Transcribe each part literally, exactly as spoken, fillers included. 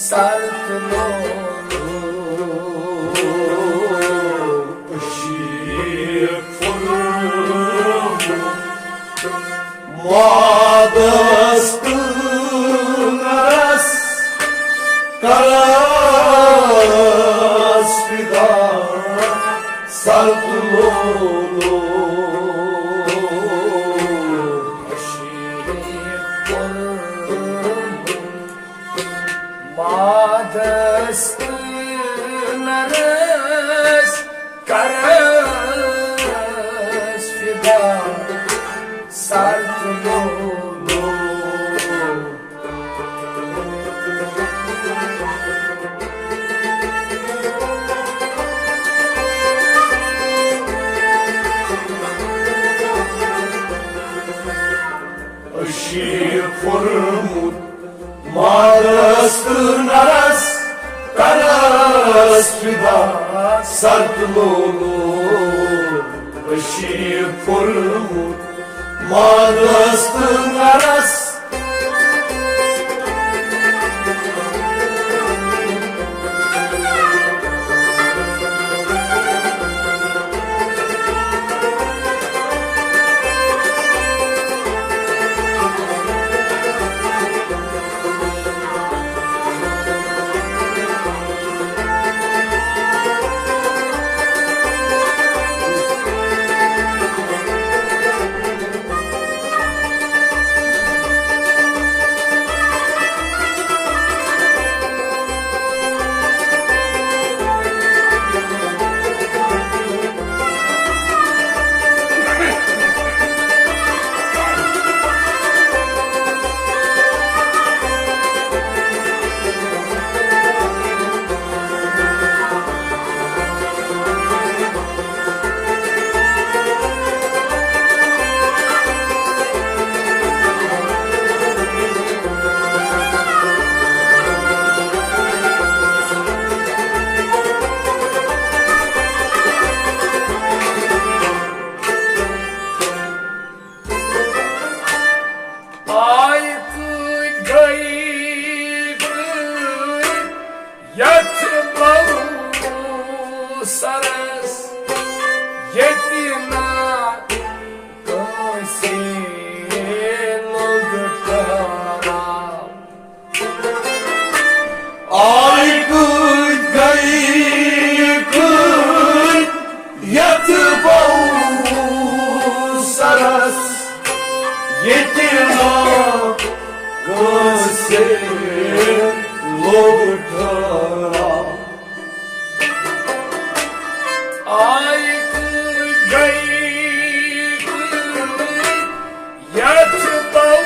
سر تہٕ لولو، أشی پھوٚلمُت مادس تہٕ نرس کرس فدا، سر تہٕ لولو۔ أشی پھوٚلمُت مادس تہٕ نرس کرس فدا، سر تہٕ لولو۔ أشی پھوٚلمُت مادس تہٕ نرس کرس فدا، سر تہٕ لولو۔ أشی پھوٚلمُت مادس تہٕ نرس۔ آے کۭتۍ گٔے کۭتۍ یتھ بہٕ سرس، ییٚتہِ نہٕ کٲنٛسہِ لوٚگ ٹھہراو۔ آے کۭتۍ گٔے کۭتۍ یتھ بہٕ سرس، ییٚتہِ نہٕ کٲنٛسہِ لوٚگ ٹھہراو۔ آے کۭتۍ گٔے کۭتۍ یتھ بہٕ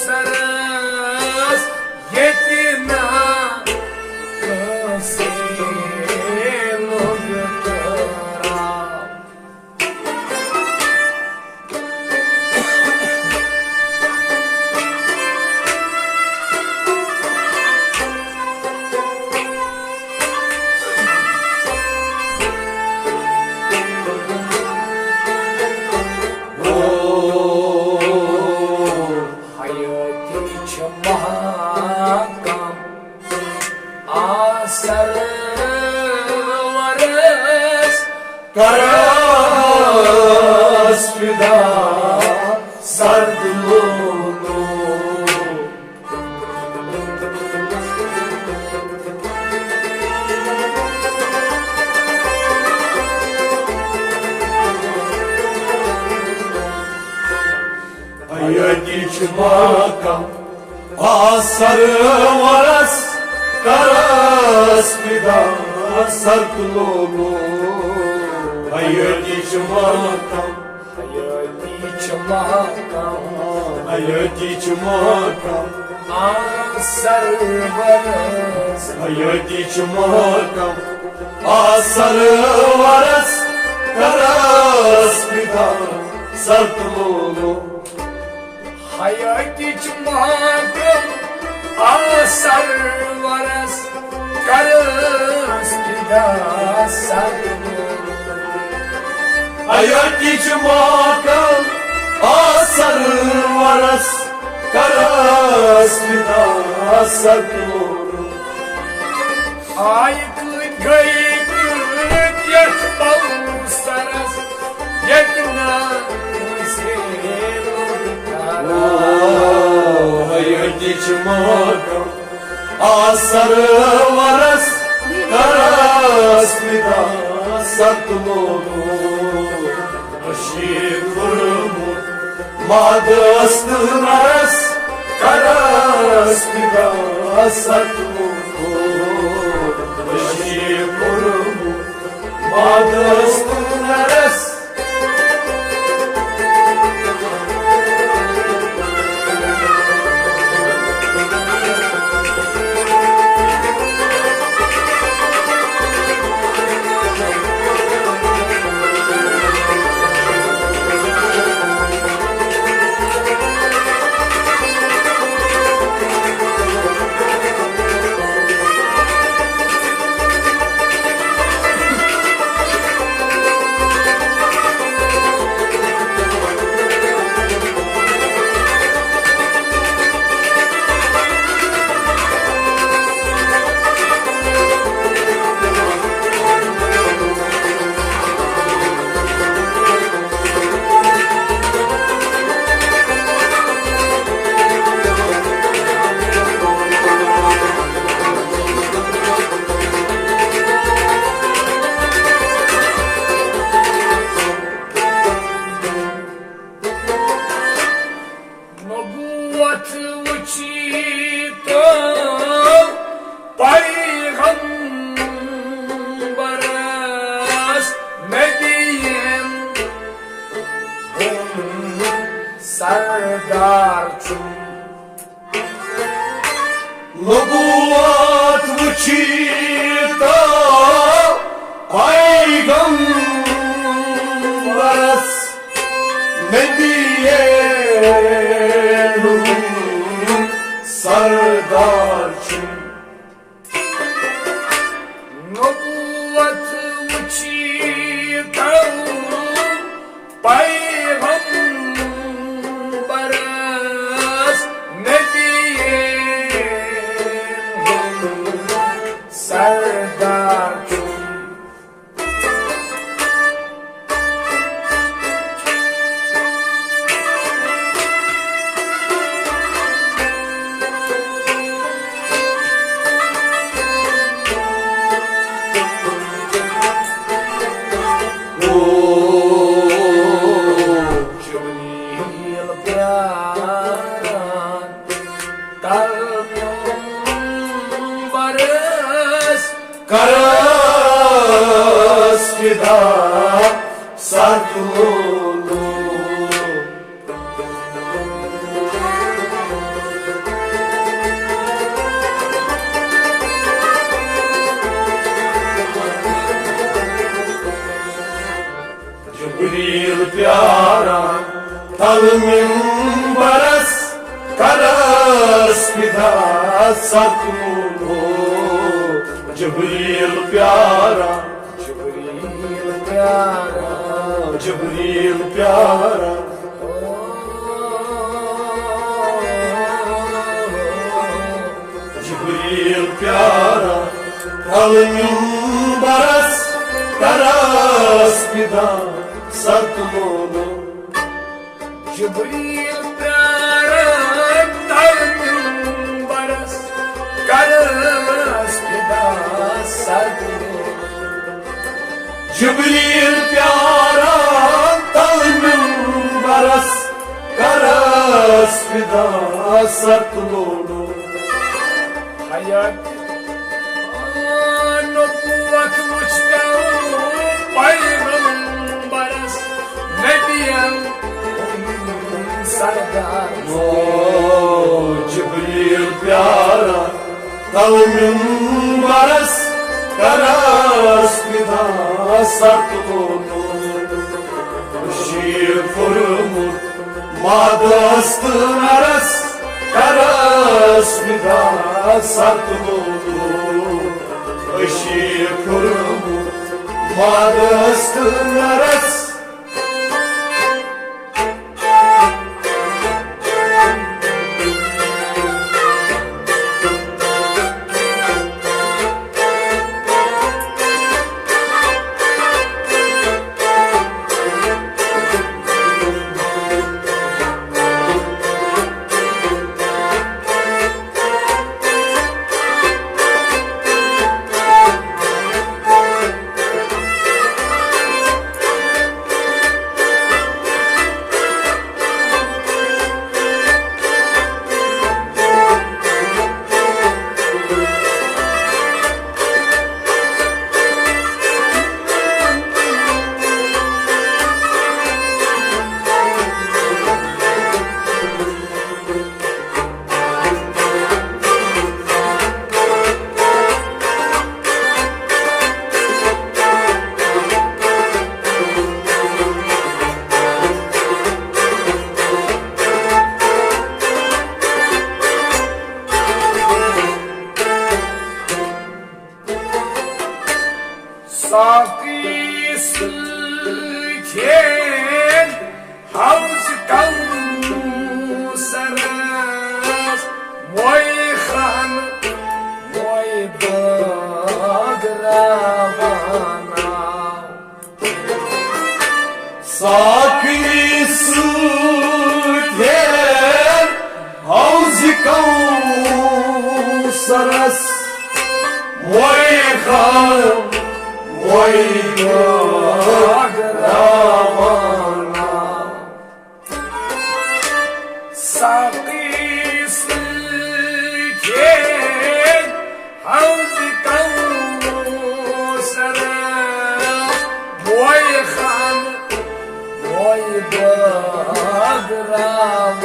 سرس، ییٚتہِ نہٕ کٲنٛسہِ لوٚگ ٹھہراو۔ حیٲتی چھِ محکم آسر ورس کرس فدا، سر تہٕ لولو۔ حیٲتی چھِ محکم آسر ورس کرس فدا، سر تہٕ لولو۔ حیٲتی چھِ محکم، حیٲتی چھِ محکم، حیٲتی چھِ محکم آسر ورس، حیٲتی چھِ محکم آسر ورس کرس فدا، سر تہٕ لولو۔ حیٲتی چھِ محکم آسر ورس کرس فدا، سر تہٕ لولو۔ حیٲتی چھِ محکم آسر ورس کرس فدا، ستوٗر۔ آیہِ کۭتۍ گٔیہِ کۭتۍ یَتھ پَلوٗ سَرَس، ییٚتہِ نہٕ کٲنٛسہِ لوٚگ۔ او، حیٲتی چھِ ماتم آ سرورس، کرس فدا ستوٗر۔ أشی کوٚرمُت مادس تہٕ نرس، کرس فدا ستوٗر۔ أشی کوٚرمُت مادس تہٕ نرس۔ نبوت وچی تو پیغمبرس، نبیین ہُنٛد سردار چھُ۔ نبوت وچی تو پیغمبرس، نبیین ہُنٛد سردار چھُ۔ نبوت وچی تو پیغمبرس، نبیین ہُنٛد سردار چھُ۔ او جبریل پیاران، تل ممبرس، کرس فدا ستوٗر۔ جبریل پیاران تل ممبرس، کرس فدا ستوٗر۔ جبریل پیاران، جبریل پیاران، جبریل پیاران۔ جبریل پیاران تل ممبرس، کرس فدا ستوٗر۔ جبریل پیاران تل ممبرس، کرس فدا ستوٗر۔ جبریل پیاران تل ممبرس، کرس فدا ستوٗر۔ حیات نبوت وچھتو پیغمبرس، نبیَن ہُنٛد سردار۔ او جبریل پیاران تل ممبرس، کرس فدا ستوٗر۔ شیٖر کوٚرمُت مادس تہٕ نرس، کرس فدا ستوٗر۔ شیٖر کوٚرمُت مادس تہٕ نرس۔ باقی سۭتۍ کھیل حوض کوثرس، وۄے خانہٕ، وۄے باغ روانہ۔ ساقی سۭتۍ ہیٚن حوض کوثرس، وۄے خانہٕ، وۄے باغ روانہ۔ ساقی سۭتۍ ہیٚن حوض کوثرس، وۄے خانہٕ، وۄے باغ روانہ۔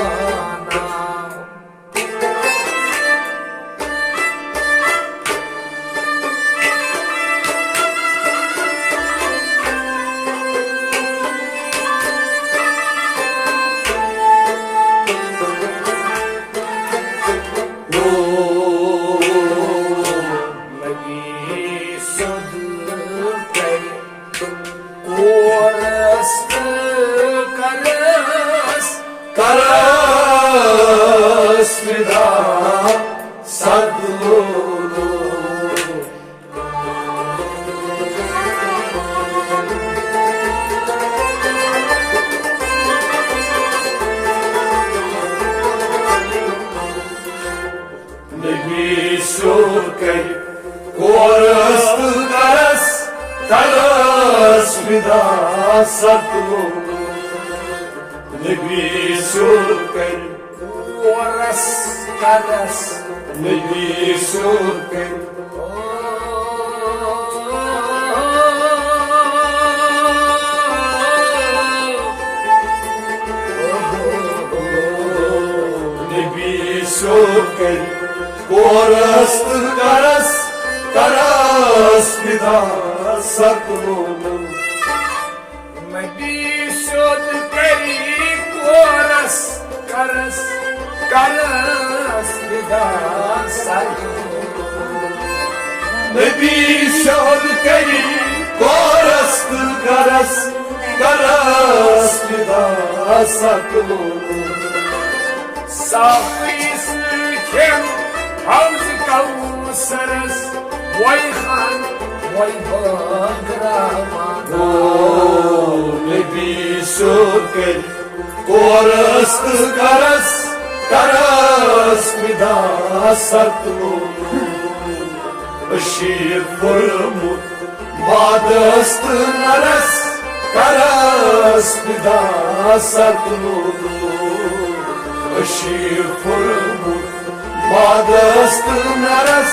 نبی سیوٚد کرِ کورس تہٕ کرس، کرس فدا ستلولو۔ نبی سیوٚد کرِ کورس تہٕ کرس، کرس فدا ستلولو۔ نبی سیوٚد کرِ کورس، کرس۔ نبی سیوٚد کرِ۔ نبی سیوٚد کرِ کورس تہٕ کرس، کرس فدا ستلولو۔ نبی سیوٚد کرِ کورس، کرس، کرس فدا ستلولو۔ نبی سیوٚد کرِ کورس تہٕ کرس، کرس فدا ستلولو۔ ساقی سۭتۍ ہیٚن حوض کوثرس، وۄے خانہٕ، وۄے باغ روانہ۔ او نبی سیوٚد کرِ کورس تہٕ کرس، کرس فدا ستلولو۔ اشیٖر فرموت مادس تہٕ نرس، کرس فدا ستلولو۔ اشیٖر فرموت مادس تہٕ نرس۔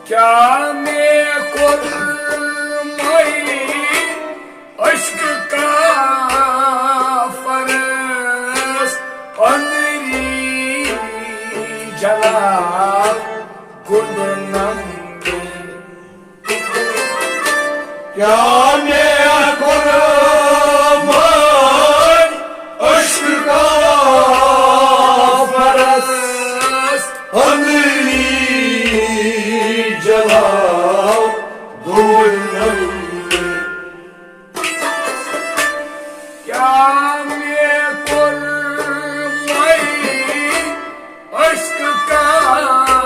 کیٛاہ مےٚ کوٚرمَے عشق کافرس أنٛدری جلا گُنٛڈنم بیٚیہِ؟ کیٛاہ مےٚ کوٚرمَے عشق کافرس أنٛدری جلا گُنٛڈنم بیٚیہِ؟ کیٛاہ مےٚ کوٚرمَے عشق کافرس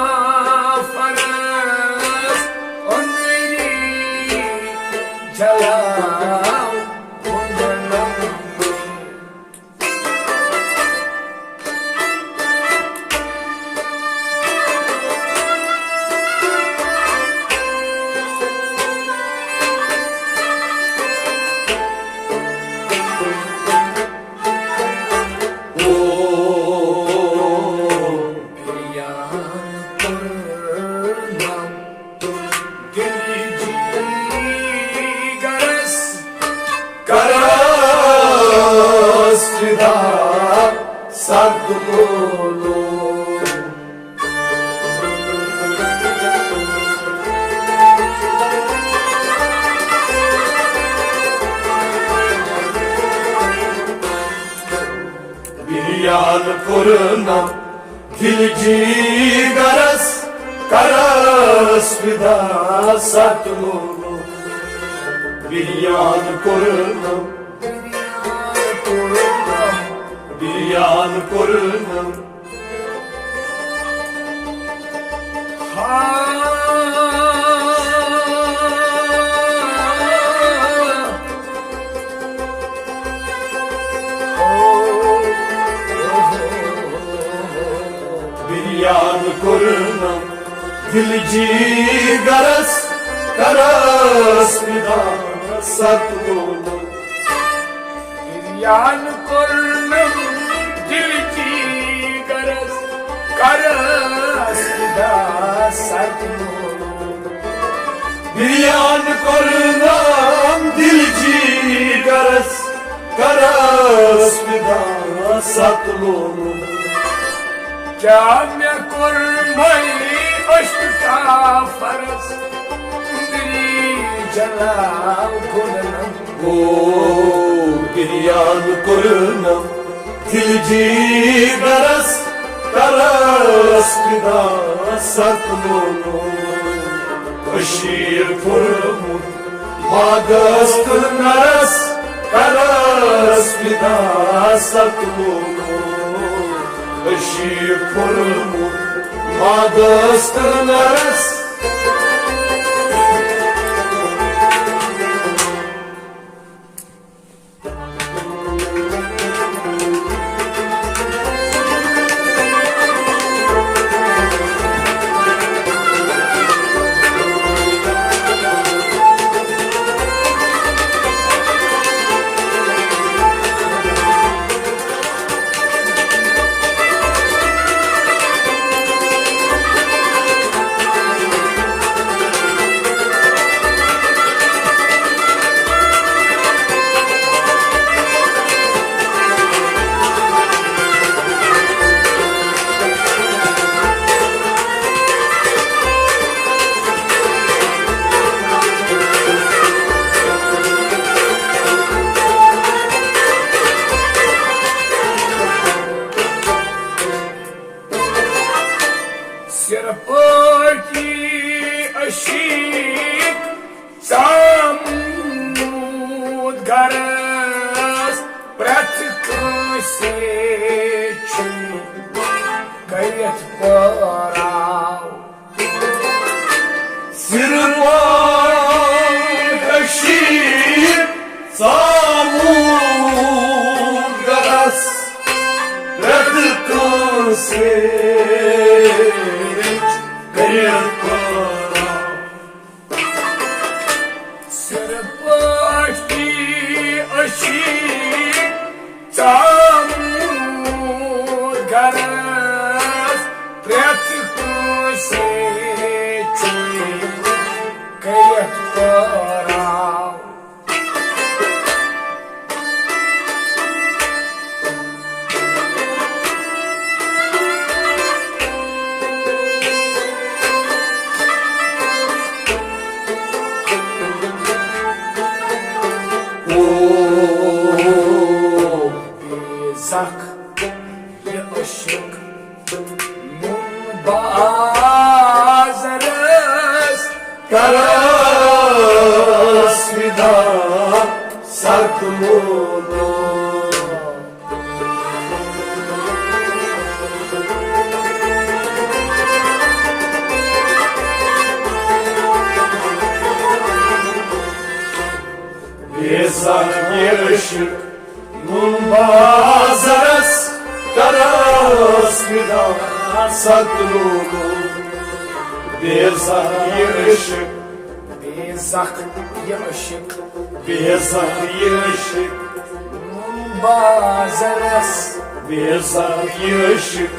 کوٚرنم دِل جیگرس، کرس فدا ستلولو۔ بریان کوٚرنم، بریان کوٚرنم۔ بریان کوٚرنم دِل جیگرس، کرس فدا ستلولو۔ بریان کوٚرنم دِل جیگرس، کرس فدا ستلولو۔ بریان کوٚرنم دِل جیگرس، کرس فدا ستلولو۔ کیٛاہ مےٚ کوٚرمَے عشق کافرس، دِلی جلال گُلنم۔ او بریان کوٚرنم دِل جیگرس، کرس فدا ستلولو۔ کٔشیٖر پھوٚرمُت ماگس تہٕ نرس، کرس فدا ستلولو۔ کٔشیٖر پھوٚرمُت ماگس تہٕ نرس۔ سِرٕ پٲٹھی عشیٖق ژامُت گرس، پرٛٮ۪تھ کٲنٛسہِ چھُ کٔرِتھ پٲراو۔ سِرٕ پٲٹھۍ عشیٖق ژامُت گرس، پرٛٮ۪تھ کٲنٛسہِ کٔرِتھ پٲراو۔ سِرٕ پٲٹھی عشیٖق ژامُت گرس، پرٛٮ۪تھ کٲنٛسہِ چھُے کٔرِتھ پٲراو۔ او بے زکھ یہِ عشق نُن بازرس، کرس فدا ستلولو۔ بے زکھ یہِ عشق نُن بازرس، کرس فدا ستلولو۔ بے زکھ یہِ عشق، بے زکھ یہِ عشق، بے زکھ یہِ عشق نُن بازرس، بے زکھ یہِ عشق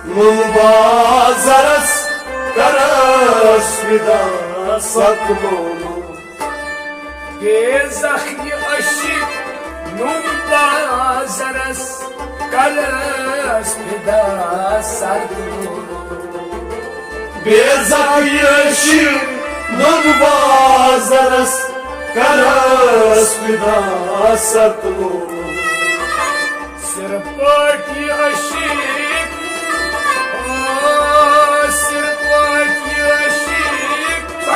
نُن بازرس، کرس فدا ستلولو۔ بے زکھ یہِ عشق نُن بازرس، کرس فدا ستلولو۔ بے زکھ یہِ عشق نُن بازرس، کرس فدا ستلولو۔ سِرٕ پٲٹھۍ عشیٖق، آ، سِر پٲٹھۍ عشیٖق،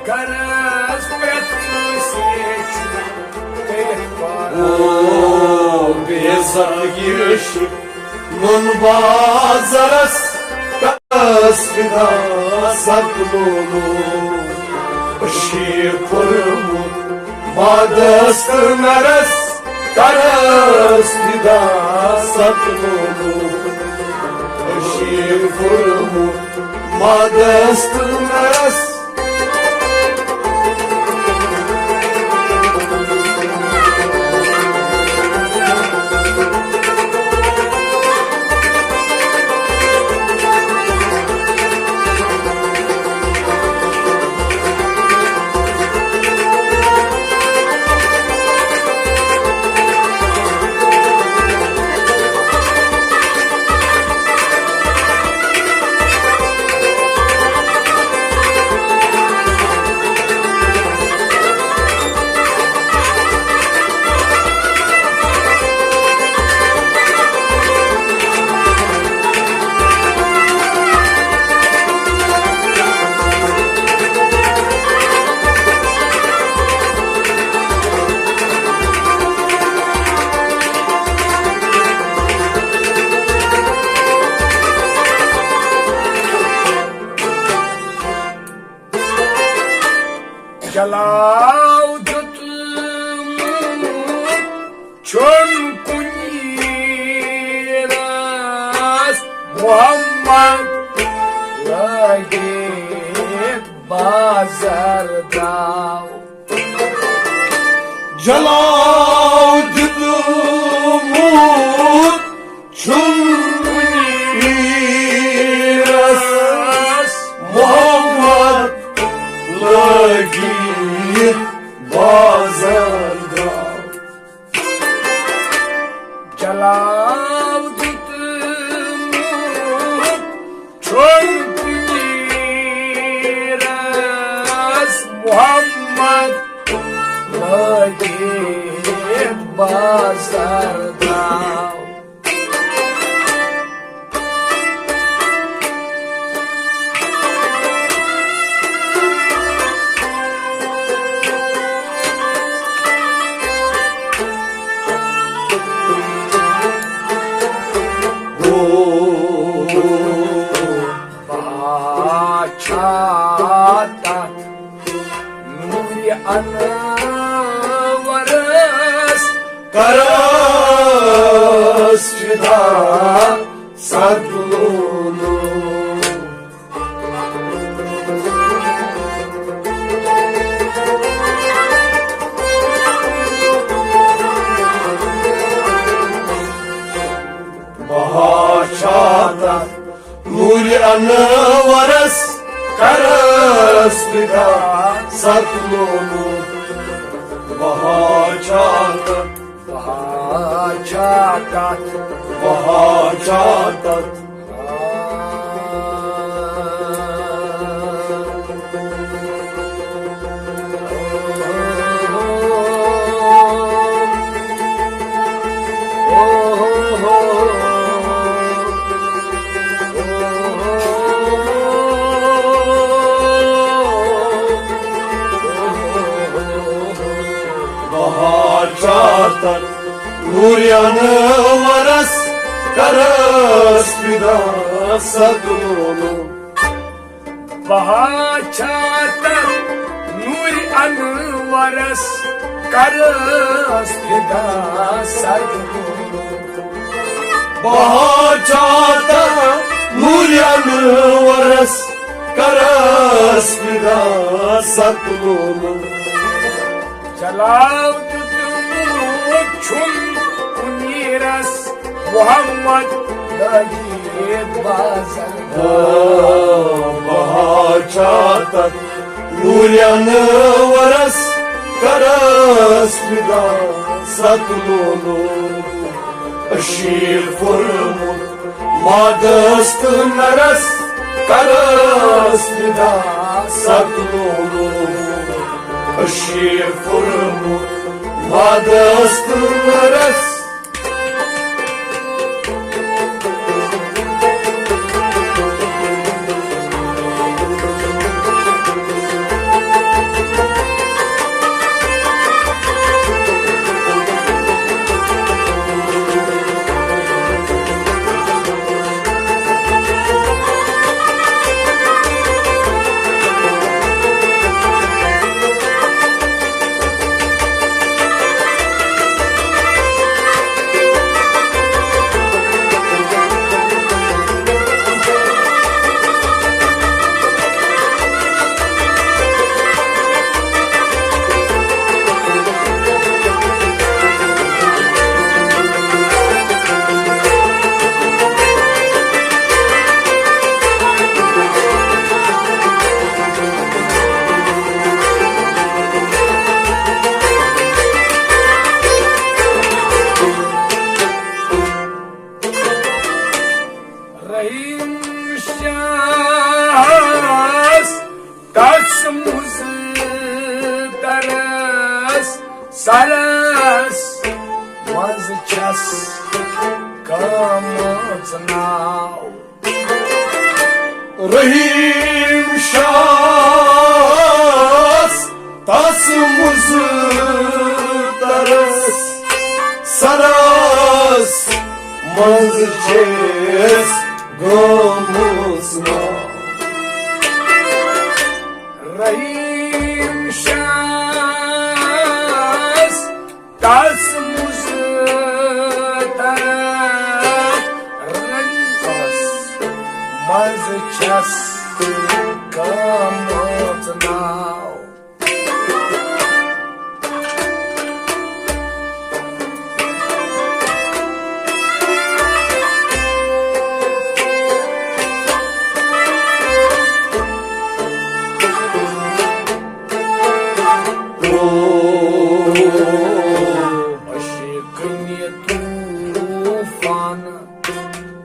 غرض پرٛٮ۪تھ کٲنٛسہِ چھُ کٔرِتھ پَران۔ او بے عزت یہِ عشق نُن بازرس کرس فدا ستلولو۔ أشی پھُرمُت مادس تہٕ نرس کرس فدا ستلولو۔ أشی پھُرمُت مادس تہٕ نرس۔ جلاو دیُتمُت چھُن کُنہِ راز محمد لٲگِتھ بازر درٛاو۔ جلاو دیُتمُت چھُن ویرس محمد لٲگِتھ بازر درٛاو۔ جلاو دیُتمُت چھُن ویرس محمد لٲگِتھ بازر درٛاو۔ بادشاہ تتھ نوٗرِ انورس کرس فدا ستلولو۔ بہا چھا تتھ نوٗرِ انورس کرس فدا ستلولو۔ بہا چھا تتھ، بہا چھا تتھ، بہا چھا تتھ۔ بہا چھا تتھ نوٗرِ انورس کرس فدا ستلولو۔ بہا چھا تتھ نوٗرِ انورس کرس فدا ستلولو۔ بہا چھا تتھ نوٗرِ انورس کرس فدا ستلولو۔ جلاو دیُتمُت چھُن کُنیرس محمد لٲگِتھ بازر۔ آ، بہا چھا تتھ نوٗرِ انورس کرس فدا ستلولو۔ أشی پھُرمُت مادس تہٕ نرس کرس فدا ستلولو۔ أشی پھُرمُت مادس تہٕ نرس۔ رحیم شاہس تس مُزترس سرس منٛز چھس گٔمٕژ ناو۔ رحیم شاہس تس مُزترس سرس منٛز چھس گٔمٕژ ناو۔ رحیم شاہس تس مُزترس منٛز چھس گٔمٕژ ناو۔ عشقنہِ طوفان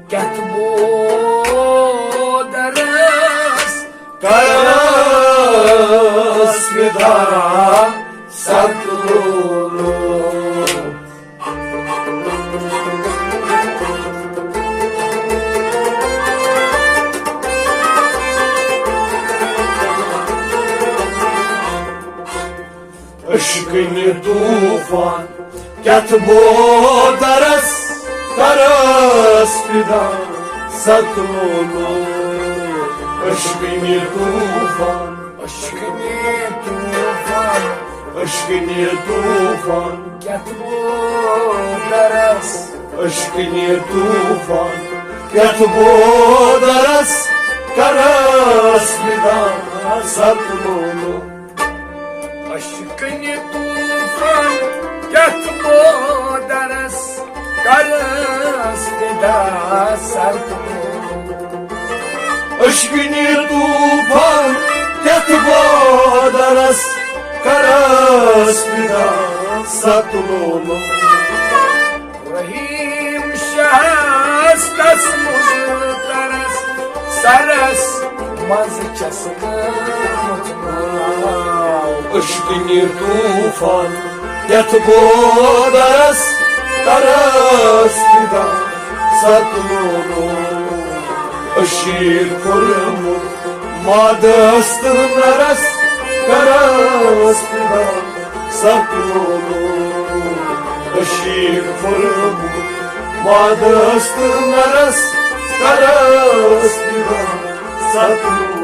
کتھ بودرس کرس فدا ستلولو۔ عشقنہِ طوفان کتھ بودرس کرس فدا ستلولو۔ عشقنہِ طوفان، عشقنہِ طوفان، عشقنہِ طوفان کتھ بودرس، عشقنہِ طوفان کتھ بودرس کرس فدا ستلولو۔ عشقنہِ طوفان کتھ بودرس کرس فدا ستلولو۔ عشقنہِ طوفان کتھ بودرس کرس فدا ستلولو۔ رحیم شاہس تس مُزترس سرس منٛز چھس گٔمٕژ ناو۔ عشقنہِ طوفان یتھ بودرس کرس فدا ستلولو۔ عشیٖق پھوٚرمُت مادس تہٕ نرس کرس فدا ستلولو۔ عشیٖق پھوٚرمُت مادس تہٕ نرس کرس فدا ستلولو۔